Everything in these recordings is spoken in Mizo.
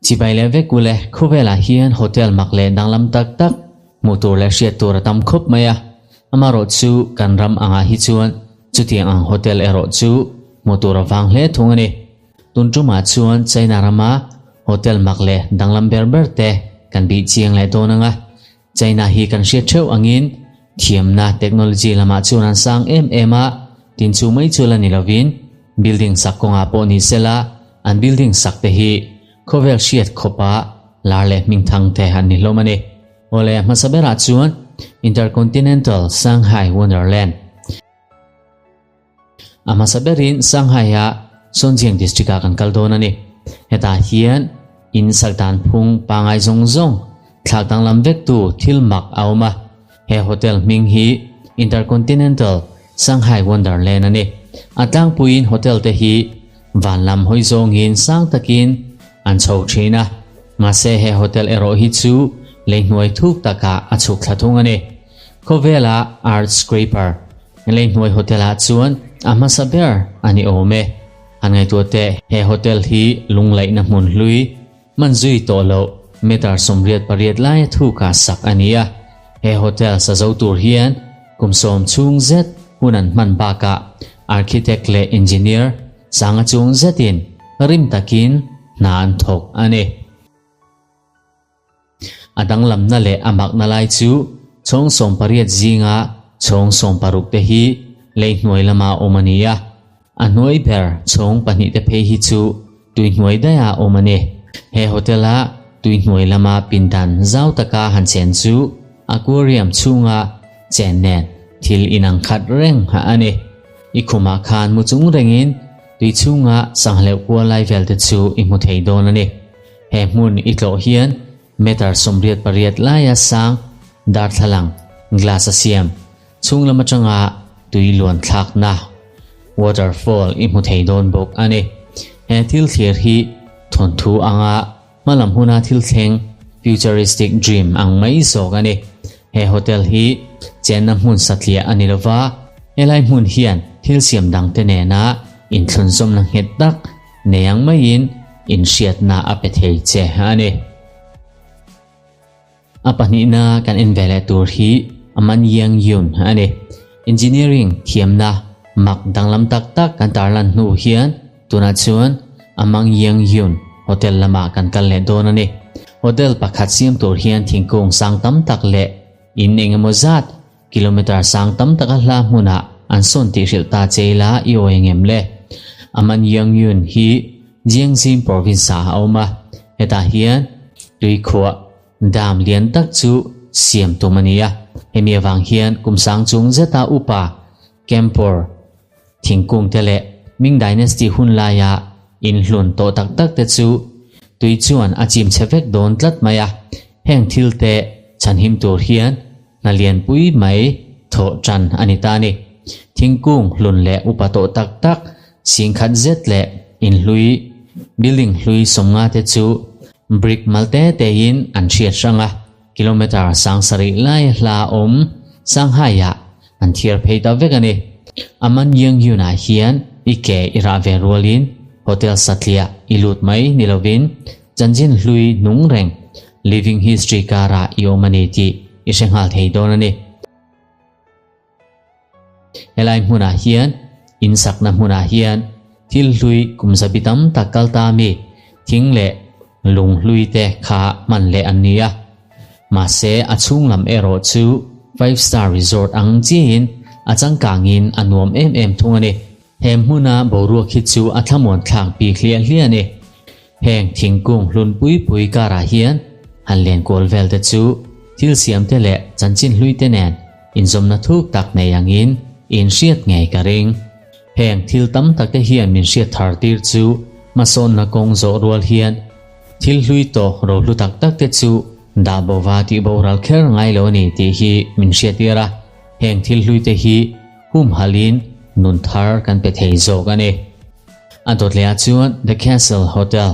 Chibai leh vek ule, khawvelah hian hotel mak leh danglam tak tak hmuh tur leh hriat tur a tam khawp mai a. Amarawh chu kan ram angah hi chuan chutiang ang hotel erawh chu hmuh tur a vang hle thung a ni. Tun tumah chuan China rama hotel mak leh danglam ber ber te kan bih chiang leh dawn ang a. China hi kan hriat theuh angin thiamna technology lamah chuan an sang em em a, tin chu mai chu la ni lovin building sak kawngah pawh ni sela an building sak te hi khawvel hriat khawpa lar leh hmingthang te an ni hlawm a ni. Awle hmasa berah chuan Intercontinental Shanghai Wonderland. A hmasa berin Shanghai-a Songjiang District-ah kan kal dawn a ni. Hetah hian in saltan phung pangai zawng zawng thlak danglam vektu thil mak a awm a. He hotel hming hi Intercontinental Shanghai Wonderland a ni. A tlangpuiin hotel te hi van lam hawi zawngin sang takin an chho thin a. Mahse he hotel erawh hi chu lei hnuai thuk takah a chhuk thla thung a ni. Khawvela Art Scraper lei hnuai hotel ah chuan a hmasa ber a ni awm e. Han ngaihtuah teh, he hotel hi lunglaihna hmun hlui hman zui tawh loh meter 88 laia thukah sak a ni a. He hotel sa zo tur hian kum 10 chhung zet hun an hman bakah architect leh engineer sanga chung zetin rim takin hna an thawk a ni. A danglamna leh a makna lai chu chhawng 18 zinga chhawng 16 te hi lei hnuai lama awm a ni a, a hnuai ber chhawng pahnih te phei hi chu tui hnuai daiha awm a ni. He hotel-a tui hnuai lama pindan zau taka han chen chu aquarium chhunga chen nen thil inang khat reng a ni. I khumah khan mu chung rengin tui chhunga sanghleuh kual lai vel te chu i hmu thei dawn a ni. He hmun i tlawh hian meter 88 laia sang darthlalang, glass a siam, chhung lam atanga tui luan thlakna, waterfall, i hmu thei dawn bawk a ni. He thil thlir hi thawnthu anga hmalam huna thil thleng, futuristic dream, ang mai zawk a ni. He hotel hi chenna hmun satliah a ni lova, helai hmun hian thil siam dangte nena inthlunzawmna nghet tak nei ang maiin inhriatna a pe thei che a ni. A pahnihna kan en ve leh tur hi Aman Yang Yun a ni. Engineering thiamna mak danglam tak tak kan tarlan hnu hian tunah chuan Amang Yang Yun hotel lamah kan kal leh dawn a ni. Hotel pakhat siam tur hian thingkung sang tam tak leh in engemaw zat Kilometer sang tam taka hla hmunah an sawn tih hrilh ta che ila i awi engem le? Aman Yangyun hi Jiangxin province ah a awm a, hetah hian tuikhuah dam lian tak chu siam tum a ni a. Hemi avang hian kum sang chung zeta upa Campor thingkung te leh Ming Dynasty hun laia inhlun tawh tak tak te chu tui chuan a chim chhe vek dawn tlat mai a. Heng thil te chhanhim tur hian hna lianpui mai thawh tan a ni ta a ni. Thingkung hlun leh upa tawh tak tak singkhat zet leh inhlui, building hlui 50 te chu brick mal te tein an hriat hrang a, kilometre 7000 lai hla awm Shanghai-ah an thiar phei ta vek a ni. Aman Yangyun-ah hian i ke i rah ve rualin hotel satliah i lut mai ni lovin chanchin hlui nung reng, living history karah i awm a ni tih i hre nghal thei dawn a ni. Helai hmunah hian in sakna hmunah hian thil hlui kum zabi tam tak kal ta mi thing leh lung hlui te kha hman leh an ni a. Mahse a chhung lam erawh chu five star resort ang chiin a changkangin a nuam em em thung a ni. He hmuna boruak hi chu a thlamuan thlak bik hliah hliah a ni. Heng thingkung hlun pui pui karah hian han len kual vel te chu thil siam te leh chanchin hlui te nen inzawmna thuk tak nei angin in hriat ngei ka ring. Heng thil tam tak te hian min hriat thar tir chu hmasawnna kawng zawh rual hian thil hlui tawh rohlu tak tak te chu dah bova tih boral kher ngai lo a ni tih hi min hriat tir a. Heng thil hlui te hi humhalin nun thar kan pe thei zawk a ni. A dawt lehah chuan The Castle Hotel.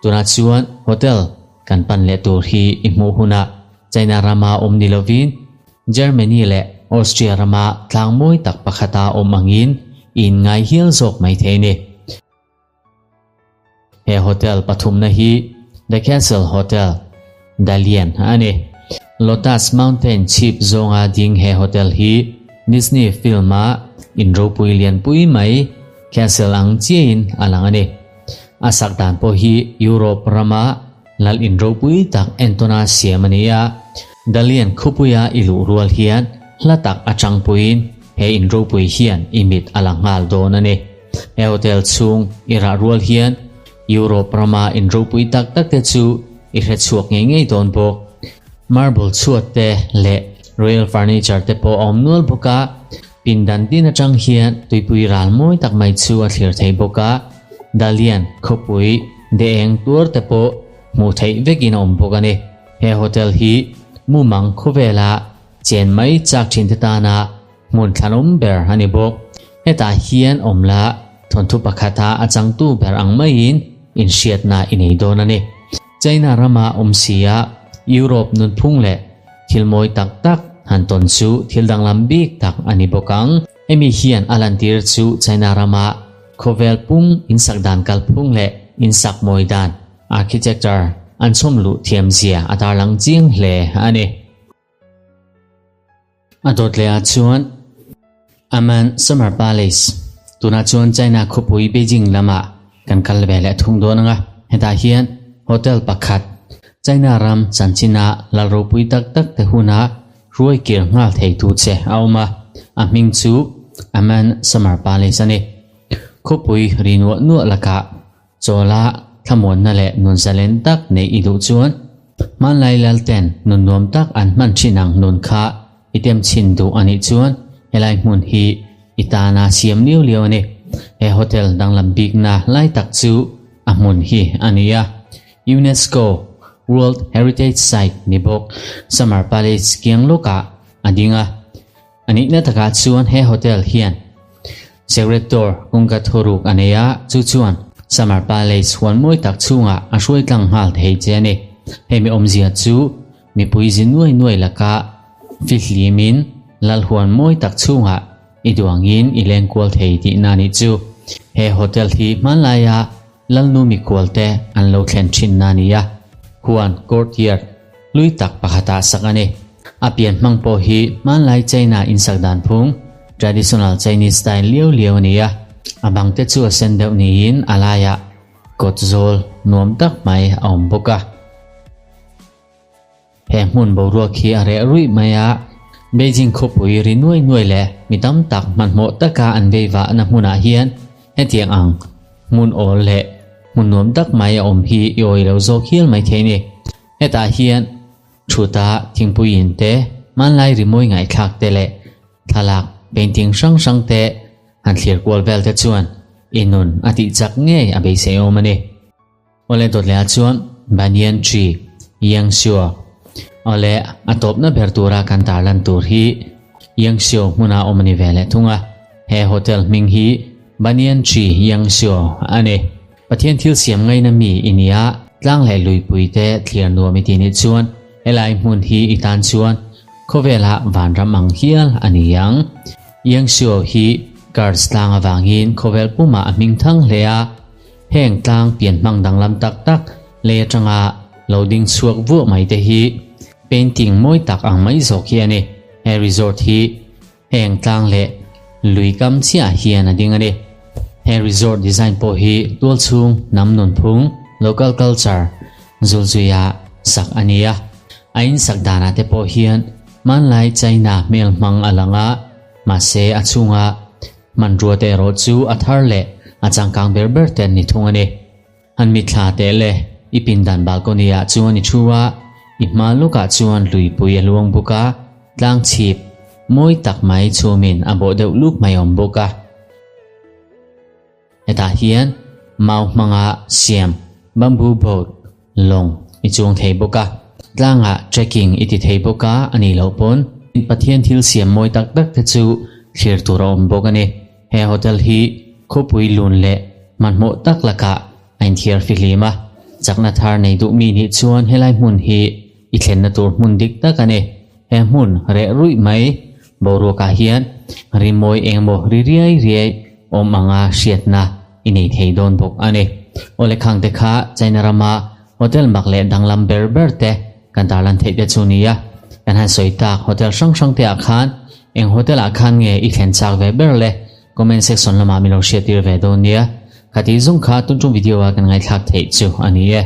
Tunah chuan hotel kan pan leh tur hi i hmuh hunah China rama awm ni lovin Germany leh Austria rama tlang mawi tak pakhata awm angin i inngai hial zawk mai thei a ni. He hotel pathumna hi The Castle Hotel, Dalian a ni. Lotus Mountain chhip zawnga ding he hotel hi Disney film-a in ropui lianpui mai castle ang chiahin a lang a ni. A sak dan pawh hi Europe rama lal in ropui tak entawna siam a ni a. Dalian khawpuia i luh rual hian hla tak atang puiin he in ropui hian i mit a la nghal dawn a ni. He hotel chhung i rah rual hian Europe rama in ropui tak tak te chu i hre chhuak ngei ngei dawn bawk. Marble chhuat te leh royal furniture te pawh a awm nual bawk a, pindan tin atang hian tuipui ral mawi tak mai chu a thlir thei bawk a, Dalian khawpui de eng tuar te pawh hmuh theih vekin a awm bawk a ni. He hotel hi mumang khawvela chen mai chak thin te tana Hmun thlanawm ber a ni bawk. Hetah hian awm la thawnthu pakhata a changtu ber ang maiin inhriatna i nei dawn a ni. China rama awm sia Europe nunphung leh thil mawi tak tak han tawn chu thil danglam bik tak a ni bawk ang. Hemi hian a lantir chu China rama khawvel pum insak dan kalphung leh insak mawi dan, architecture, an chhawm luh thiamzia a tarlang chiang hle a ni. A dawt leh ah chuan Aman Summer Palace, tunah chuan China khawpui Beijing lamah kan kal ve leh thung dawn ang a, hetah hian hotel pakhat China ram chanchina lal ropui tak tak te huna hruai kir nghal thei tu che a awm a, a hming chu Aman Summer Palace a ni. Khawpui ri nuah nuah lakah Chawla thlamuanna leh nun zalen tak neih i duh chuan hmanlai lalten nun nuam tak an hman thin ang nun kha i tem chhin duh a nih chuan helai hmun hi i tana siam liau liau a ni. He hotel danglam bikna lai tak chu a hmun hi a ni a. UNESCO World Heritage Site ni bawk Summer Palace kiang lawkah a ding a. A nihna takah chuan he hotel hian secret door kawngka thuruk a nei a, chu chuan Summer Palace huan mawi tak chhungah a hruai tlang nghal thei che a ni. Hemi awmzia chu mipui zi nuai nuai laka fihlimin lal huan mawi tak chhungah i duangin i leng kual thei tihna a nih chu. He hotel hi hmanlaia Lalnu mikhual te an lo thlen thinna a ni a, huan courtyard hlui tak pakhatah sak a ni. A pian hmang pawh hi hmanlai China insak dan phung, traditional Chinese style liau liau a ni a, a bang te chu a sen deuh niin a laiah kawt zawl nuam tak mai a awm bawk a. He hmun boruak hi a reh ruih mai a, Beijing khawpui ri nuai nuai leh mi tam tak hmanhmawh taka an vei vahna hmunah hian hetiang ang hmun awl leh hmun nuam tak mai a awm hi i awi lo zawk hial mai thei a ni. Hetah hian thuta thingpui in te, hmanlai rimawi ngaihthlak te leh thlalak painting hrang hrang te han thlir kual vel te chuan i nun a tih chak ngei a beisei awm a ni. Awle dawt leh ah chuan Banyan Tree, Yangshua, awle a tawpna ber tura kan tarlan tur hi Yangshio hmuna awm a ni ve leh thung a. He hotel hming hi Banyan Tree Yangshio a ni. Pathian thil siam ngaina mi i nia, tlang leh luipui te thlir nuam i tih nih chuan helai hmun hi i tan chuan khawvela vanram ang hial a ni ang. Yangshio hi Karst tlang avangin khawvel pumah a hming thang hle a. Heng tlang pian hmang danglam tak tak lei atanga lo ding chhuak vuah mai te hi painting mawi tak ang mai zawk hi a ni. He resort hi heng tlang leh lui kam chiah hian a ding a ni. He resort design pawh hi tual chhung hnam nunphung, local culture, zulzuia sak a ni a. A insak danah te pawh hian hmanlai China hmel hmang a lang a, mahse a chhunga Hmanrua te erawh chu a thar leh a changkang ber ber te an ni thung a ni. An mitthla teh le, i pindan balcony ah chuan i thu a, i hma lawkah chuan luipui a luang bawk a, tlang chhip mawi tak mai chhumin a bawh deuh luk mai awm bawk a. Hetah hian mau hmanga siam bamboo boat lawng i chuang thei bawk a, tlangah trekking i ti thei bawk a a nih loh pawn Pathian thil siam mawi tak tak te chu thlir tur a awm bawk a ni. He hotel hi khawpui lun leh hmanhmawh tak lakah a inthiar fihlim a, chakna thar nei duh mi nih chuan helai hmun hi i thlenna tur hmun dik tak a ni. He hmun reh ruih mai boruakah hian rimawi engemaw ri riai riai awm anga hriatna i nei thei dawn bawk a ni. Awle khang te kha China rama hotel mak leh danglam ber ber te kan tarlan theih te chu nia. Kan han sawi tak hotel hrang hrang te ah khan eng hotel ah khan nge i thlen chak ve ber le comment section lamah min lo hriattir ve dawn nia. Khati zung kha tun tum video a kan ngaithlak theih chu a ni e.